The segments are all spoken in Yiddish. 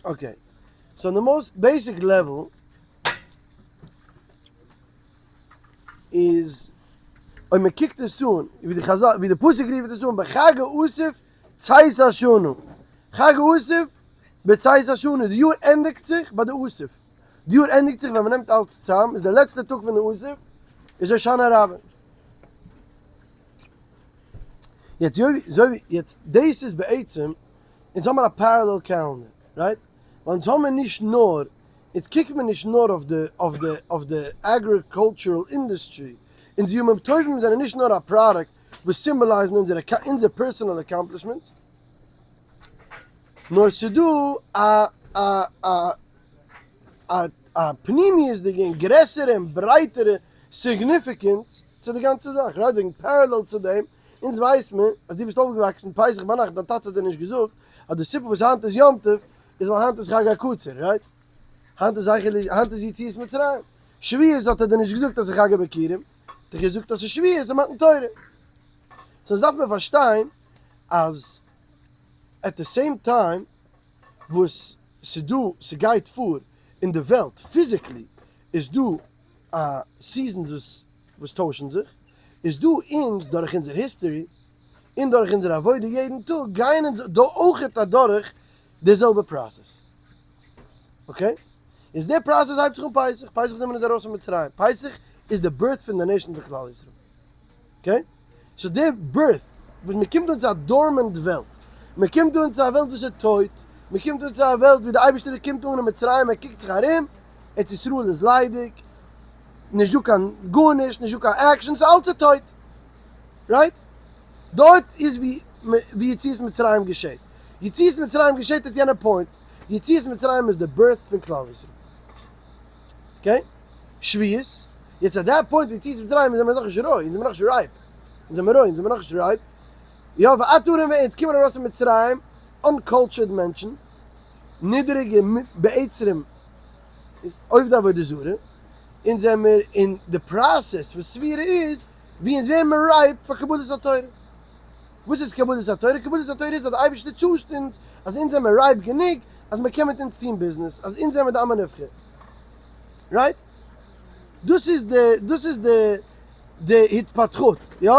Okay, so אין די most basic level איז אויב מען קוקט עס אן ווי די חזל ווי די פסוק רופט עס אן בחג האסיף צאת השנה, חג האסיף בצאת השנה, די יאר ענדיגט זיך ביי די אסיף, די יאר ענדיגט זיך ווען מען נעמט אלץ צאם, איז די לעצטע טאג פון די אסיף איז הושענא רבה. יעצט אזוי ווי יעצט דאס איז בעצם אונז האמיר א parallel calendar, right? ווייל אונז האמיר נישט נאר, אונז קוקט מיר נישט נאר אויף די אויף די אויף די agricultural industry, אונז ימים טובים זענען נישט נאר א product וואס סימבאלייזן אונזער אונזער personal accomplishment, נאר ס'דא א א א א א פנימיות'דיגע און גרעסערע און ברייטערע significance צו די גאנצע זאך, right? וועגן parallel צו דעם, אונז ווייסט מען אז דו ביסט אויפגעוואקסן פסח ביינאכט, דיין טאטע האט דיר נישט געזאגט אז די סיבה וואס היינט איז יום טוב איז ווייל היינט איז חג הקציר, right? היינט איז זכר ל, היינט איז יציאת מצרים. שבועות האט ער דיר נישט געזאגט אז ס'איז חג הביכורים, האט ער געזאגט אז ס'איז שבועות און מתן תורה. so דארף מען פארשטיין אז at the same time וואס ס'דא, ס'גייט פאר אין די וועלט physically איז דא א seasons וואס וואס טוישן זיך, איז דא אונז דורך אונזער history און דורך אונזער עבודה יעדן טאג גייען אונז דא אויכעט אדורך די זעלבע process. Okay? איז די process הייבט זיך אן פסח, פסח זענען אונז ארויס פון מצרים, פסח איז די birth פון די nation פון כלל ישראל. Okay? So די birth וואס מען קומט אן צו א dormant וועלט, מען קומט אן צו א וועלט וואס איז טויט, מען קומט אן צו א וועלט ווי די אייבערשטער קומט אן אין מצרים, ער קוקט זיך ארום, ארץ ישראל איז ליידיג, נישט דא קיין גארנישט, נישט דא קיין action, ס'איז אלץ איז טויט. Right? דארט איז ווי ווי יציאת מצרים געשעט. יציאת מצרים געשעט at יענע point. יציאת מצרים איז די birth פון כלל ישראל. Okay? שבועות. יעצט at that point ווי יציאת מצרים איז זעמיר נאכנישט רוי, אונז זעמיר נאכנישט ripe. אונז זעמיר רוי, אונז זעמיר נאכנישט ripe. יא, ואתה ערום אונז קומען ארויס פון מצרים, uncultured מענטשן, נידעריגע בעצרים עובדי עבודה זרה, אונז זעמיר אין די process פון ספירה איז ווי אונז ווערן מיר ripe פאר קבלת התורה. וואס איז קבלת התורה? קבלת התורה איז אז די אייבערשטער טשוזט אונז אז אונז זעמיר ripe גענוג אז מען קען מיט אונז טון ביזנעס, אז אונז זעמיר די עם הנבחר. Right? דאס איז די דאס איז די די התפתחות. יא?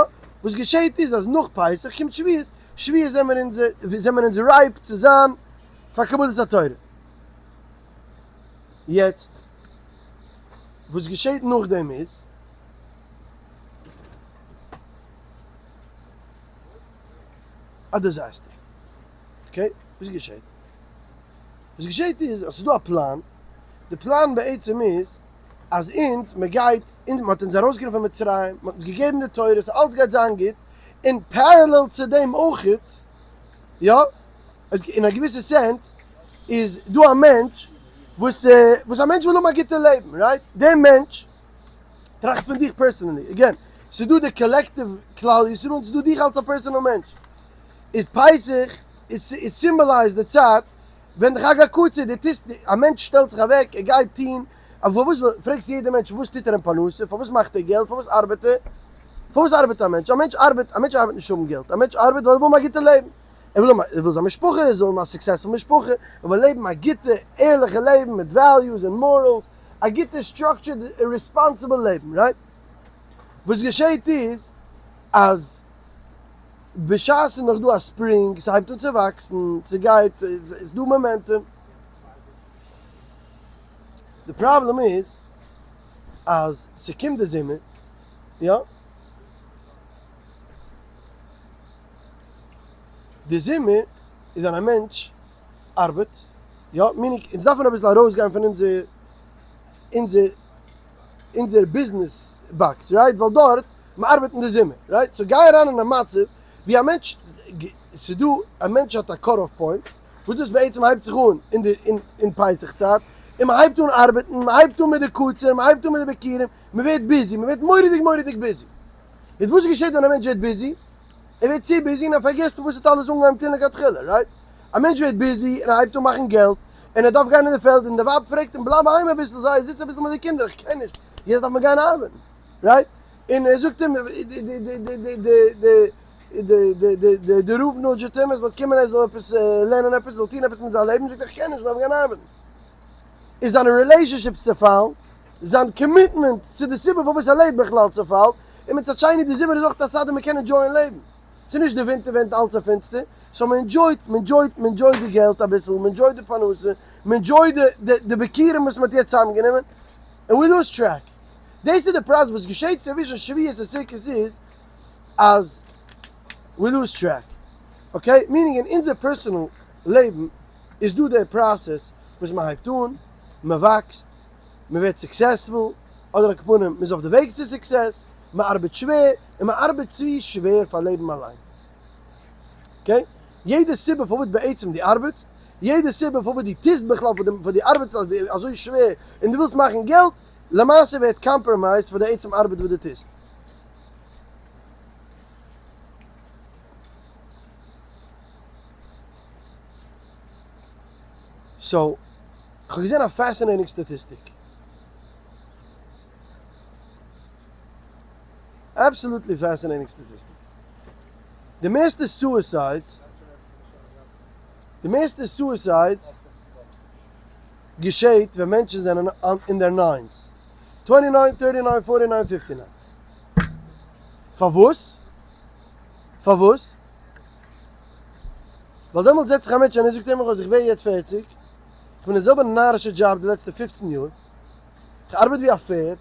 וואס געשעהט איז אז נאך פסח קומט שבועות, שבועות זעמיר אונז זעמיר אונז ripe צו זיין פאר קבלת התורה. יעצט וואס געשעהט נאכדעם איז. א disaster. Okay, וואס געשעהט? וואס געשעהט איז אז ס'איז דא א פלאן, די פלאן בעצם איז אז אונז, מען גייט, אונז, מען האט אונז ארויסגענומען פון מצרים, מען האט אונז געגעבן די תורה, so אלץ גייט זיין גוט, און parallel צו דעם אויכעט, יא, אין א געוויסע sense, איז דא א מענטש וואס, וואס א מענטש וויל האבן א גוטע לעבן, right? דער מענטש טראכט פון דיך personally, again, ס'איז דא די collective כלל ישראל און ס'איז דא דיך אלס א personal מענטש. איז פסח איז איז symbolized די צייט ווען די חג הקציר, די טוסט, א מענטש שטעלט זיך אוועק, ער גייט טון, אבער פארוואס, פרעגסט יעדע מענטש וואס טוט ער אין פרנסה, פארוואס מאכט ער געלט, פארוואס ארבעט ער, פארוואס ארבעט א מענטש, א מענטש ארבעט, א מענטש ארבעט נישט האבן געלט, א מענטש ארבעט ווייל ער וויל האבן א גוטע לעבן, ער וויל האבן, ער וויל זיין משפחה, ער זאל האבן א successful משפחה, ער וויל לעבן א גוטע ערליכע לעבן מיט values און morals, א גוטע structured responsible לעבן, right? וואס געשעהט איז אז בשעת ס'איז נאך דא א spring, ס'הייבט אן צו וואקסן, ס'גייט, ס'איז דא momentum, די פראבלעם איז אז ס'קומט די זומער, יא? די זומער איז ווען א מענטש ארבעט, יא, meaning אונז דארף מיר אביסל ארויסגיין פון אונזער אונזער אונזער business box, right? ווייל דארט מען ארבעט אין די זומער, right? So גיי אריין אין א מצב ווי א מענטש, ס'איז דא א מענטש האט א cut off point, וואס דאס בעצם הייבט זיך אן אין די אין פסח צייט, און מען הייבט אן ארבעטן, מען הייבט אן מיט די קציר, מען הייבט אן מיט די ביכורים, מען ווערט busy, מען ווערט מורא'דיג מורא'דיג busy. יעצט וואס געשעט ווען א מענטש ווערט busy? ער ווערט צו busy און ער פארגעסט וואס ער האט אלעס אנגעהויבן טון לכתחילה, right? א מענטש ווערט busy און ער הייבט אן מאכן געלט, און ער דארף גיין אין די פעלד, און די ווייב פרעגט אים בלייב אהיים אביסל, זיי זיץ אביסל מיט די קינדער, איך קען נישט, יעצט דארף מען גיין ארבעטן, right? און ער זאגט אים, די די די די די די. די די די די די רב nudge ט אים ער זאל קומען ער זאל עפעס לערנען עפעס זאל טון עפעס מיט זיין לעבן, זאגט ער איך קען נישט, איך דארף גיין ארבעטן. איז זיינע relationships צעפאלן, זיין commitment צו די סיבה פארוואס ער לעבט בכלל צעפאלט, און מצד שני די זומער איז אויך א צייט ווען מען קען enjoy ען לעבן, ס'איז נישט די ווינטער ווען אלץ איז פינסטער, so מען enjoy ט, מען enjoy ט, מען enjoy ט די געלט אביסל, מען enjoy ט די פרנסה, מען enjoy ט די די די ביכורים וואס מען האט יעצט צוזאמגענומען, און we lose track. דאס איז די פרייז וואס געשעט צווישן שבועות און סוכות איז אז we lose track. Okay? Meaning אין אונזער personal לעבן איז דא די process וואס מען הייבט אן, מען וואקסט, מען ווערט successful, אדער על כל פנים מען איז אויף די וועג צו success, מען ארבעט שווער, און מען ארבעט צו שווער פאר לעבן אליינס. Okay? יעדע סיבה פארוואס בעצם דו ארבעטסט, יעדע סיבה פארוואס דו טוסט בכלל פאר דו ארבעטסט אזוי שווער און דו ווילסט מאכן געלט, למעשה ווערט compromised פאר די עצם ארבעט וואס דו טוסט. So, כ'האב געזען א fascinating statistic. Absolutely fascinating statistic. די מערסטע suicides, די מערסטע suicides געשעט ווען מענטשן זענען אין their nines. Twenty nine, thirty nine, forty nine, fifty nine. פארוואס? פארוואס? ווייל דעמאלטס זעצט זיך א מענטש און ער זאגט אים אז איך ווער יעצט פערציג, איך בין אין די זעלבע נארישע דזשאב די לעצטע פופצן יאר, איך ארבעט ווי א פערד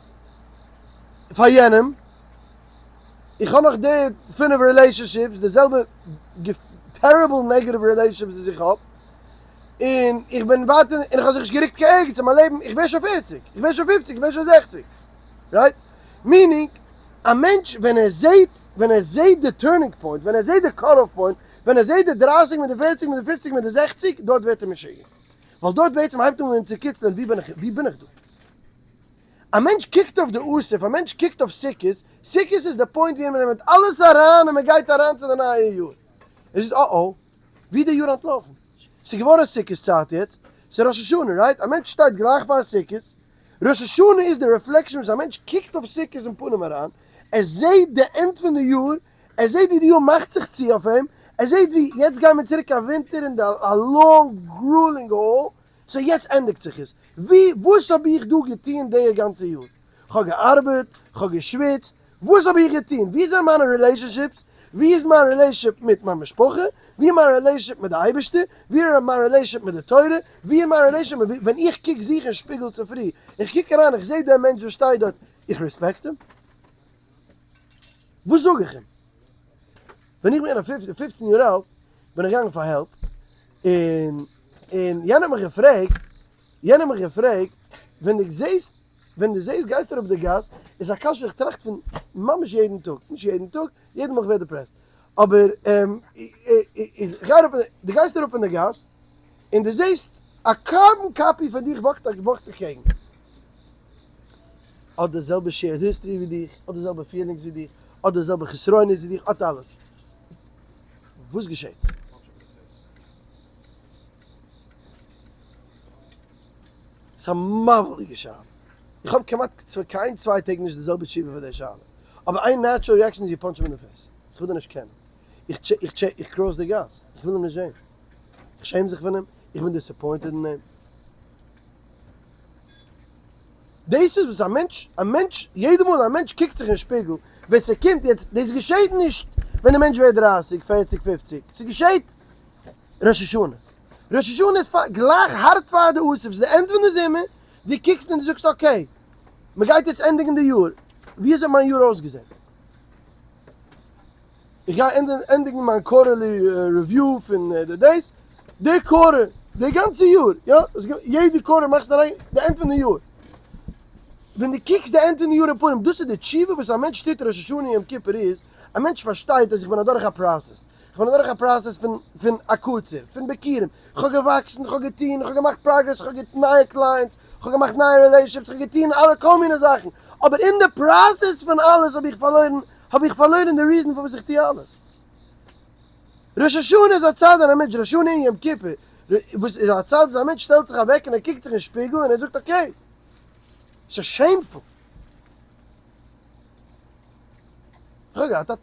פאר יענעם, איך האב נאך די פינף relationships, די זעלבע terrible negative relationships וואס איך האב, און איך בין ווייטער, און איך האב זיך נישט גערוקט קיין ערגעץ אין מיין לעבן, איך ווער שוין פערציג, איך ווער שוין פופציג, איך ווער שוין זעכציג, right? Meaning, א מענטש ווען ער זעהט, ווען ער זעהט די turning point, ווען ער זעהט די cut off point, ווען ער זעהט די דרייסיג מיט די פערציג מיט די פופציג מיט די זעכציג, דארט ווערט ער משוגע. ווייל דארט בעצם הייבט אן אים צו קיצלען, ווי בין איך, ווי בין איך דא? א מענטש קוקט אויף די אסיף, א מענטש קוקט אויף סוכות, סוכות איז די point ווי מען נעמט אלעס אריין און מען גייט אריין צו די נייע יאר. ער זאגט אה אה, ווי איז די יאר אנטלאפן? ס'איז געווארן סוכות צייט יעצט, ס'איז ראש השנה, right? א מענטש שטייט גלייך פאר סוכות, ראש השנה איז די reflection וואס א מענטש קוקט אויף סוכות אין פנים אריין, ער זעט די end פון די יאר, ער זעט ווי די יאר מאכט זיך צו אויף אים, ער זעט ווי יעצט גייען מיר צוריק קיין ווינטער אין די א long grueling haul, so יעצט ענדיגט זיך עס, ווי וואס האב איך דא געטון די גאנצע יאר? כ'האב געארבעט, כ'האב געשוויצט, וואס האב איך געטון? ווי זענען מיינע relationships? ווי איז מיין relationship מיט מיין משפחה? ווי איז מיין relationship מיט די אייבערשטער? ווי איז מיין relationship מיט די תורה? ווי איז מיין relationship מיט ווען איך קוק זיך אין שפיגל צופרי, איך קוק אריין איך זעה דער מענטש וואס שטייט דארט, איך respect אים? וואס זאג איך אים? ווען איך בין געווען א פופצן יאר אלט בין איך געגאנגען פאר help, און און יענער האט מיך געפרעגט, יענער האט מיך געפרעגט, ווען דו זעסט, ווען דו זעסט גייסט אראפ די גאס, איז א קשיא וואס איך טראכט פון ממש יעדן טאג, נישט יעדן טאג, יעדן מאל איך ווער depressed, אבער איז איך גיי אראפ, דו גייסט אראפ אין די גאס, און דו זעסט א carbon copy פון דיך walk ט walk ט אקעגן, האט די זעלבע shared history ווי דיך, האט די זעלבע feelings ווי דיך, האט די זעלבע חסרונות ווי דיך, האט אלעס. וואס געשעט? ס'איז א מבהיל'דיגע שאלה. איך האב כמעט קיין צוויי טעג נישט די זעלבע תשובה פאר די שאלה. אבער איין natural reaction איז you punch אים אין די face. איך וויל דיר נישט קענען. איך איך איך cross די גאס. איך וויל אים נישט זען. איך שעם זיך פון אים. איך בין disappointed אין אים. דאס איז וואס א מענטש, א מענטש, יעדע מאל א מענטש קוקט זיך אין שפיגל, ווען ס'קומט יעצט, דאס געשעט נישט ווען די מענטש ווערט דרייסיג, פערציג, פופציג, ס'געשעט ראש השנה. ראש השנה איז פאר, גלייך הארט פאר די אסיף, ס'איז די end פון די זומער, דו קוקסט און דו זאגסט okay, מ'גייט יעצט ענדיגן די יאר, ווי אזוי האט מיין יאר אויסגעזען? איך גיי ענדיגן מיין quarterly review פון די דאס, די quarter, די גאנצע יאר, יא, יעדע quarter מאכסטו אריין די end פון די יאר, ווען דו קוקסט די end פון די יאר אין פנים, דאס איז די תשובה וואס א מענטש טוט ראש השנה יום כיפור איז, א מענטש פארשטייט אז איך בין אדורך א process, איך בין אדורך א process פון פון א קציר, פון ביכורים, איך האב געוואקסן, איך האב געטון, איך האב געמאכט progress, איך האב געהאט נייע clients, איך האב געמאכט נייע relationships, איך האב געטון אלע כל מיני זאכן, אבער אין די process פון אלעס האב איך פארלוירן האב איך פארלוירן די reason פארוואס איך טו אלעס. ראש השנה איז א צייט ווען א מענטש, ראש השנה און יום כיפור, וואס איז א צייט וואס א מענטש שטעלט זיך אוועק און ער קוקט זיך אין שפיגל און ער זאגט okay, ס'איז shameful. איך האב געהאט א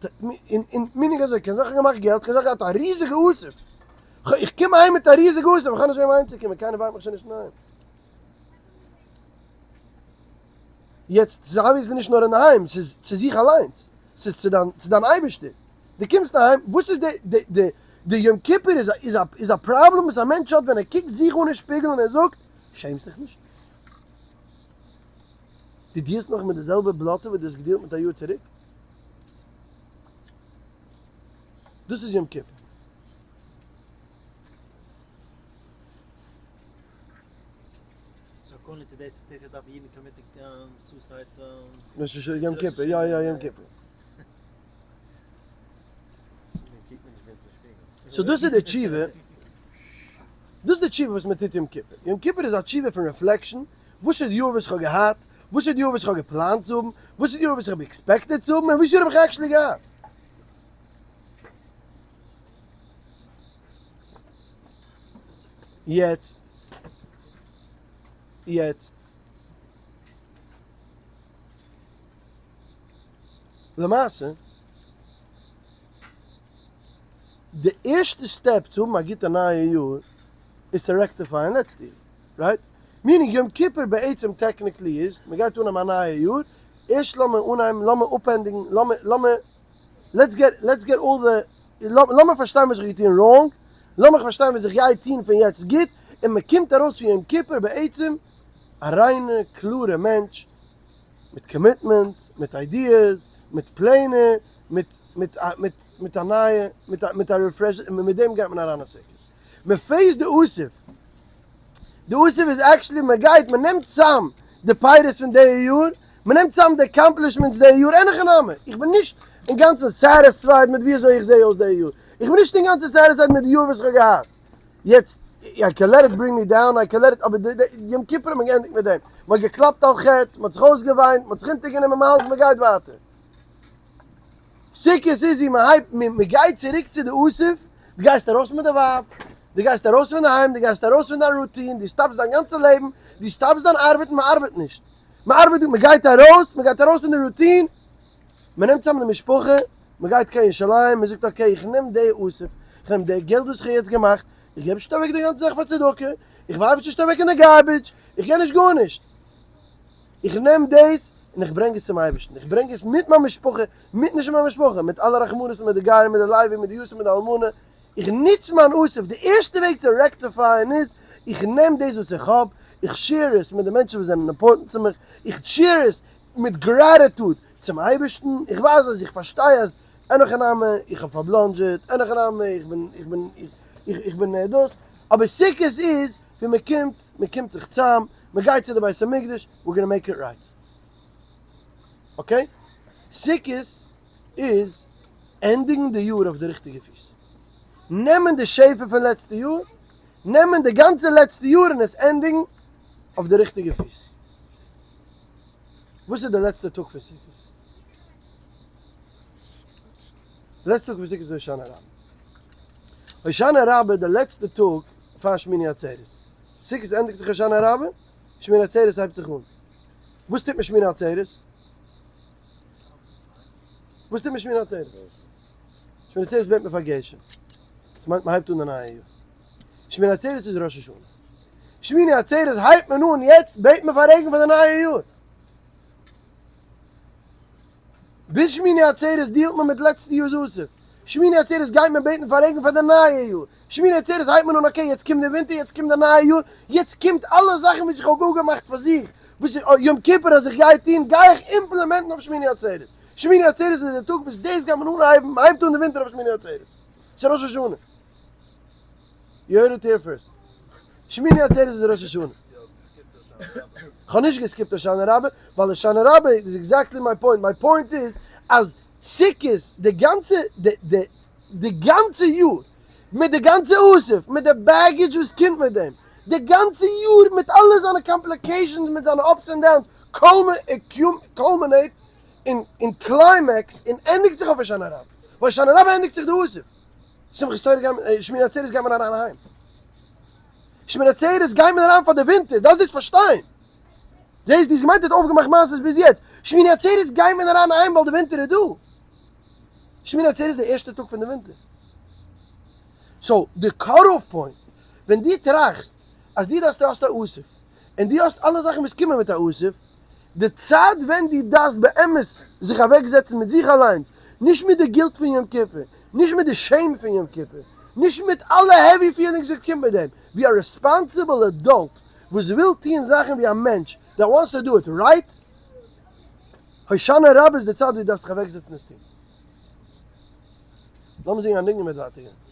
אין meaning אזוי, קען זיין איך האב געמאכט געלט, קען זיין איך האב געהאט א ריזיגע אסיף, איך קום אהיים מיט א ריזיגע אסיף, איך האב נישט וועם אהיימצוקומען, קיינער ווארט מיך שוין נישט אינדערהיים. יעצט ס'איז obviously נישט נאר אינדערהיים, ס'איז צו זיך אליינס, ס'איז צו דיין צו דיין אייבערשטער. דו קומסט אהיים, וואס איז די די די די יום כיפור איז א איז א איז א פראבלעם וואס א מענטש האט ווען ער קוקט זיך אן אין שפיגל און ער זאגט, שעמסט זיך נישט? דו דיעלסט נאך מיט די זעלבע בלאטע וואס דו האסט געדיעלט מיט א יאר צוריק? דאס איז יום כיפור. So according to this, this דארף אידן commit ן suicide. יום כיפור, יא יא יום כיפור. So דאס איז די תשובה, דאס איז די תשובה וואס מען טוט יום כיפור. יום כיפור איז א תשובה פון reflection, וואס איז די יאר וואס איך האב געהאט, וואס איז די יאר וואס איך האב געפלאנט צו האבן, וואס איז די יאר וואס איך האב expected צו האבן, און וואס יאר האב איך actually געהאט. יעצט, יעצט, למעשה, די ערשטע step צו האבן א גוטע נייע יאר איז צו rectify ען לעצטע יאר, right? Meaning יום כיפור בעצם technically איז, מען גייט אנהייבן א נייע יאר, ערשט לאמיר אנהייבן, לאמיר אפענדיגן, לאמיר, לאמיר, let's get, let's get all the, לאמיר פארשטיין וואס איך האב געטון wrong, לאמיך פארשטיין וואס איך גיי טון פון יעצט גוט, און מען קומט ארויס פון יום כיפור בעצם א ריינע קלארע מענטש, מיט commitment, מיט ideas, מיט פלענער, מיט מיט מיט מיט א נייע, מיט א מיט א refresh, און מיט דעם גייט מען אריין אין סוכות. מען face ט די אסיף. די אסיף איז actually מען גייט מען נעמט צאם די פירות פון די יאר, מען נעמט צאם די accomplishments די יאר, אין הכי נמי, איך בין נישט אינגאנצן satisfied מיט ווי אזוי איך זע אויס די יאר, איך בין נישט אינגאנצן satisfied מיט די יאר וואס איך האב געהאט. יעצט, I can let it bring me down, I can let it, אבער די יום כיפור האט מען געענדיגט מיט דעם, מען האט געקלאפט על חטא, מען האט זיך אויסגעוויינט, מען האט זיך אונטערגענומען, מען האלט, מען גייט ווייטער. סוכות איז ווי מען הייבט, מען גייט צוריק צו די אסיף, דו גייסט ארויס מיט די ווייב, דו גייסט ארויס פון די היים, דו גייסט ארויס פון דיין routine, דו stop סט דיין גאנצע לעבן, דו stop סט דיין ארבעטן, מען ארבעט נישט, מען ארבעט דא, מען גייט ארויס, מען גייט ארויס פון די routine, מען נעמט צאם די משפחה, מען גייט קיין ירושלים, מען זאגט okay איך נעם די אסיף, איך נעם די געלט וואס איך האב יעצט געמאכט, איך געב נישט אוועק די גאנצע זאך פאר צדקה, איך ווארף עס נישט אוועק אין די garbage, איך געב נישט גארנישט, איך נעם דאס און איך ברענג עס צום אייבערשטן, איך ברענג עס מיט מיין משפחה, מיט נישט מיין משפחה, מיט אלע רחמנות'ן, מיט די גרים, מיט די לוי, מיט די יתום, מיט די אלמנה, איך נוץ מיין אסיף, די ערשטע וועג צו rectify ען איז, איך נעם דאס וואס איך האב, איך share עס מיט די מענטשן וואס זענען important צו מיך, איך share עס מיט gratitude צום אייבערשטן, איך ווייז אז איך פארשטיי אז אין הכי נמי, איך האב פארבלאנדזשעט, אין הכי נמי, איך בין, איך בין, איך בין דאס, אבער סוכות איז ווי מען קומט, מען קומט זיך צאם, מען גייט צו די בית המקדש, we're gonna make it right. Okay? סוכות איז ענדיגן די יאר אויף די ריכטיגע פיס. נעמען די שפע פון לעצטע יאר, נעמען די גאנצע לעצטע יאר און עס ענדיגן אויף די ריכטיגע פיס. וואס איז די לעצטע טאג פון סוכות? די לעצטע טאג פון סוכות איז הושענא רבה. הושענא רבה איז די לעצטע טאג פאר שמיני עצרת. סוכות ענדיגט זיך הושענא רבה, שמיני עצרת הייבט זיך אן. וואס טוט מען שמיני עצרת? וואס טוט מען שמיני עצרת? שמיני עצרת בעט מען פאר גשם. דאס מיינט מען הייבט אן די נייע יאר. שמיני עצרת איז ראש השנה. שמיני עצרת הייבט מען אן יעצט בעט מען פאר רעגן פאר די נייע יאר. ביז שמיני עצרת deal ט מען מיט לעצטע יאר'ס אסיף. שמיני עצרת גייט מען בעטן פאר רעגן פאר די נייע יאר. שמיני עצרת הייבט מען אן okay יעצט קומט די ווינטער יעצט קומט די נייע יאר, יעצט קומט אלע זאכן וואס איך האב אפגעמאכט פאר זיך, וואס איך יום כיפור אז איך גיי טון גיי איך implement ן אויף שמיני עצרת. שמיני עצרת איז די טאג וואס דאס גייט מען אנהייבן, מען הייבט אן די ווינטער אויף שמיני עצרת. ס'איז ראש השנה. You heard it here first. שמיני עצרת איז ראש השנה. כ'האב נישט גע skip ט הושענא רבה, ווייל הושענא רבה איז exactly my point, my point איז אז סוכות די גאנצע די די די גאנצע יאר מיט די גאנצע אסיף מיט די baggage וואס קומט מיט דעם, די גאנצע יאר מיט אלע זיינע complications מיט זיינע ups and downs culminate אין climax און ענדיגט זיך אויף הושענא רבה, ווייל הושענא רבה ענדיגט זיך די אסיף, שמחת תורה גייט מען, שמיני עצרת גייט מען אריין אהיים. שמיני עצרת גייט מען אריין פאר די ווינטער, דארפסט דאס פארשטיין. זעסט, דו האסט געמיינט ער האט אויפגעמאכט מעשות ביז יעצט. שמיני עצרת גייט מען אריין אהיים ווייל די ווינטער איז דא. שמיני עצרת איז די ערשטע טאג פון די ווינטער. So די cut off point, ווען דו טראכסט אז דו דארפסט האסט א אסיף, און דו האסט אלע זאכן וואס קומען מיט א אסיף, די צייט ווען דו דארפסט באמת זיך אוועקזעצן מיט זיך אליינס, נישט מיט די guilt פון יום כיפור, נישט מיט די shame פון יום כיפור, נישט מיט אלע heavy feelings וואס קומט מיט דעם, ווי א responsible adult וואס וויל טון זאכן ווי א מענטש that wants to do it right, הושענא רבה איז די צייט ווי דו דארפסט דיך אוועקזעצן עס טון. לאמיר זינגען א ניגון מיט ווייטער גיין.